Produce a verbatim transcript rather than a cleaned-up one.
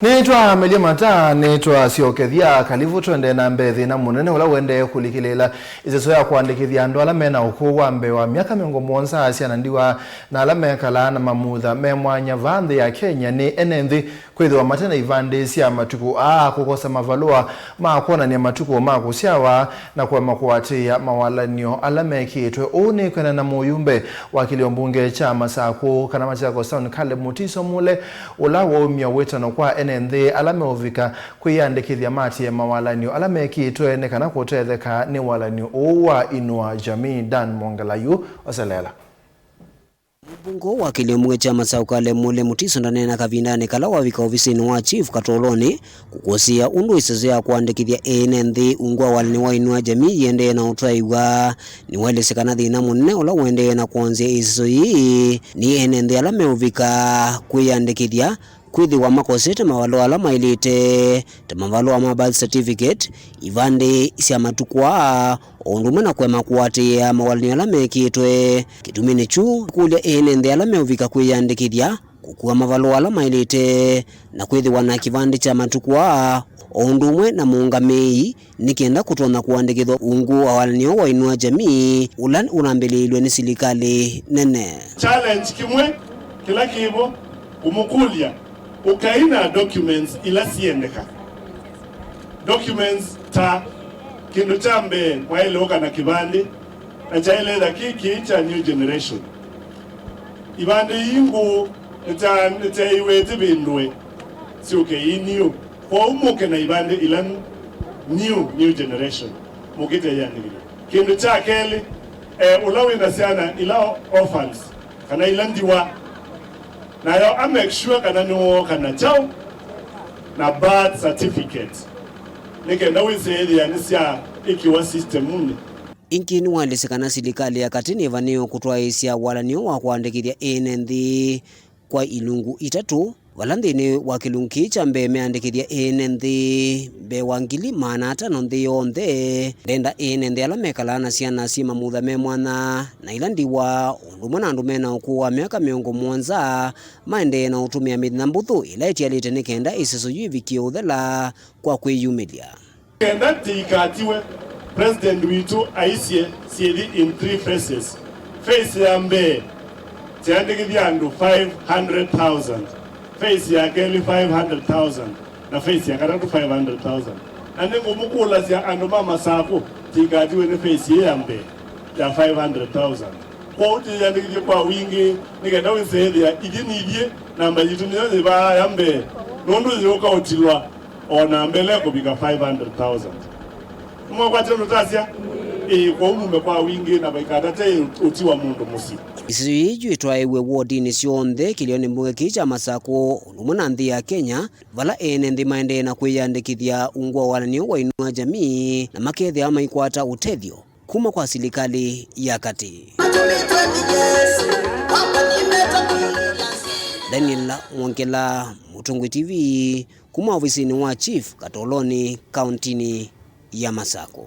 Nĩtwamelya mata, nĩtwasyokethya. Kalivu twendee na mbee. Thĩna mũnene ũla ũendee kũlikĩlĩĩla ĩseso ya kũandĩkĩthya andũ ala me na ũkũũ wa mbee wa myaka mĩongo mũonza, syana ndiwa, na ala mekalaa na mamutha me mwanya vaa nthĩ ya Kenya nĩ ene nthĩ kwĩthĩwa mate na ivandĩ sya matukũ aa, kũkosa mavalũa ma kwonany'a matukũ ma kũsyawa, na kũema kũatĩĩa mawalany'o ala mekĩĩtwe. Ũu nĩ kwĩanana na mũyumbe wa kĩlĩo mbunge kya Masakũ kana Machakos Town, Caleb Mutiso Mule, ũla waumya wĩtano kwa ene nthĩ ala meũvika kwĩyandĩkĩthya maatĩĩe mawalany'o ala mekĩĩtwe nĩ kana kũtetheka nĩ walany'o ũũ wa Inua Jamii. Dan Mwongela yu oseleela. Mũmbunge wa kĩlĩo mbunge kya Masakũ Caleb Mule Mutiso ndaneena kavindanĩ kala wavika ovisinĩ wa Chief Katolonĩ kũkũsĩĩa ũndũ ĩseso ya kũandĩkĩthya ene nthĩ ungu wa walany'o wa Inua Jamii yĩendee na ũtwaĩw'a. Nĩwaelesya kana thĩna mũnene ũla ũendee na kwonzya ĩseso yĩĩ nĩ ene nthĩ ala meũvika kwĩyandĩkĩthya kwĩthĩwa makosete mavalũa ala maĩlĩte, ta mavalũa ma birth certificate, ivandĩ sya matukũ aa, o ũndũ ũmwe na kũema kũatĩĩa mawalany'o ala mekĩĩtwe. Kĩtuminĩ kyu, kũlya ene nthĩ ala meũvika kwĩyandĩkĩthya kũkua mavalũa ala maĩlĩte na kwĩthĩwa na kĩvandĩ kya matukũ aa, o ũndũ ũmwe na mũũngamĩi, nĩ kenda kũtonya kũandĩkĩthwa ungu wa walany'o wa Inua Jamii ũla ũnambĩlĩĩlw'e nĩ silikalĩ nene. Challenge kĩmwe kĩla kĩvo, kũmũkũlya ũkaĩ na documents ila siendeka. Documents ta, kĩndũ kya mbee, mwaĩle ũka na kĩvandĩ, na kyaĩlĩtha kĩkĩ kya new generation. Ivandĩ ii ngũũ nĩta-, nĩtyaĩwe ĩtivĩndũe syũke ii new. Kwoou mũke na ivandĩ ila new, new generation, mũkĩte ĩyandĩkĩthya. Kĩndũ kya kelĩ, eh, ũla wĩ na syana ila orphans, kana ila ndiwa, nayo a make sure kana nĩwooka na kyaũ, na birth certificate, nĩ kenda wĩsĩ ĩthĩa nĩsya ĩkĩwa system-unĩ. Ĩngĩ nĩwaelesya kana silikalĩ ya katĩ nĩvanĩĩwe kũtwaĩĩsya walany'o wa kũandĩkĩthya ene nthĩ kwa ilungu itatũ, vala nthĩnĩ wa kĩlungu kĩĩ kya mbee meandĩkĩthya ene nthĩ mbee wa ngili maana atano nthĩ yonthe. Ndenda ene nthĩ ala mekalaa na syana syĩ mamutha me mwanya na ila ndiwa, o ũndũ ũmwe na andũ me na ũkũũ wa myaka mĩongo mũonza, maendee na ũtũmĩa mĩthenya mbũthũ ĩla ĩtialĩte nĩ kenda ĩseso yu ĩvikĩe ũthela kwa kwĩyumĩlya. Kenda tĩikatiwe, President witũ aisye syĩthi in three phases. Phase ya mbee, tĩandĩkĩthya andũ five hundred thousand. Phase ya kelĩ, five hundred thousand. Na phase ya katatũ, five hundred thousand. Na nĩngũmũkũlasya andũ ma Masakũ, tĩikatiwe nĩ phase ĩĩ ya mbee ya five hundred thousand. Kwoou tĩyĩandĩkĩthye kwa wingĩ nĩ kenda wĩsĩ ĩthĩa ithyĩ nĩ ithyĩ, namba yitũ nĩyo yĩvaa ya mbee, nũndũ yĩũka ũtilwa o na mbele kũvika five hundred thousand. Nĩmwakwatya ũndũ tasya? Ĩĩ, kwoou mume kwa wingĩ na vaikatate ũtiwa mũndũ mũsyĩ. Ĩseso yĩĩ yu ĩtwaĩwe wodinĩ syonthe kĩlĩonĩ mbunge kĩĩ kya Masakũ, ũndũ ũmwe na nthĩ ya Kenya, vala ene nthĩ maendee na kwĩyandĩkĩthya ungu wa walany'o wa Inua Jamii na makethĩawa maikwata ũtethyo kuma kwa silikalĩ ya katĩ. Daniel Mwongela, Mũtongoi T V, kuma ovisinĩ wa Chief Katolonĩ, kauntinĩ ya Masakũ.